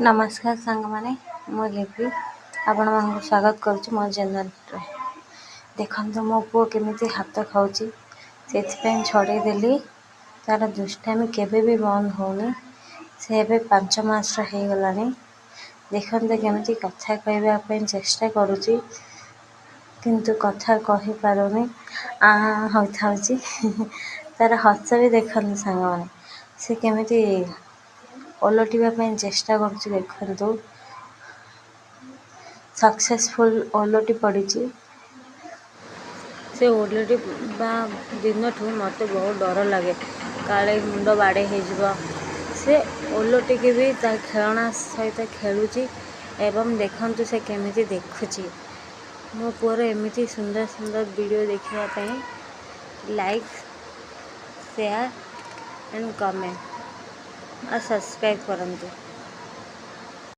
ନମସ୍କାର ସାଙ୍ଗମାନେ, ମୁଁ ଲିପି ଆପଣମାନଙ୍କୁ ସ୍ୱାଗତ କରୁଛି ମୋ ଚ୍ୟାନେଲରେ। ଦେଖନ୍ତୁ, ମୋ ପୁଅ କେମିତି ହାତ ଖାଉଛି, ସେଥିପାଇଁ ଛଡ଼େଇ ଦେଲି। ତା'ର ଦୁଷ୍ଟାମି କେବେ ବି ବନ୍ଦ ହେଉନି। ସେ ଏବେ 5 ମାସର ହେଇଗଲାଣି। ଦେଖନ୍ତୁ କେମିତି କଥା କହିବା ପାଇଁ ଚେଷ୍ଟା କରୁଛି, କିନ୍ତୁ କଥା କହିପାରୁନି, ଆ ହୋଇଥାଉଛି। ତା'ର ହସ ବି ଦେଖନ୍ତୁ ସାଙ୍ଗମାନେ, ସେ କେମିତି ଓଲଟିବା ପାଇଁ ଚେଷ୍ଟା କରୁଛି ଦେଖନ୍ତୁ। ସକ୍ସେସଫୁଲ୍ ଓଲଟି ପଡ଼ିଛି। ସେ ଓଲଟିବା ଦିନଠୁ ମୋତେ ବହୁତ ଡର ଲାଗେ, କାଳେ ମୁଣ୍ଡ ବାଡ଼େଇ ହେଇଯିବ। ସେ ଓଲଟିକି ବି ତା ଖେଳଣା ସହିତ ଖେଳୁଛି ଏବଂ ଦେଖନ୍ତୁ ସେ କେମିତି ଦେଖୁଛି। ମୋ ପୁଅର ଏମିତି ସୁନ୍ଦର ସୁନ୍ଦର ଭିଡ଼ିଓ ଦେଖିବା ପାଇଁ ଲାଇକ୍, ସେୟାର ଆଣ୍ଡ କମେଣ୍ଟ ଆଉ ସବସ୍କ୍ରାଇବ୍ କରନ୍ତୁ।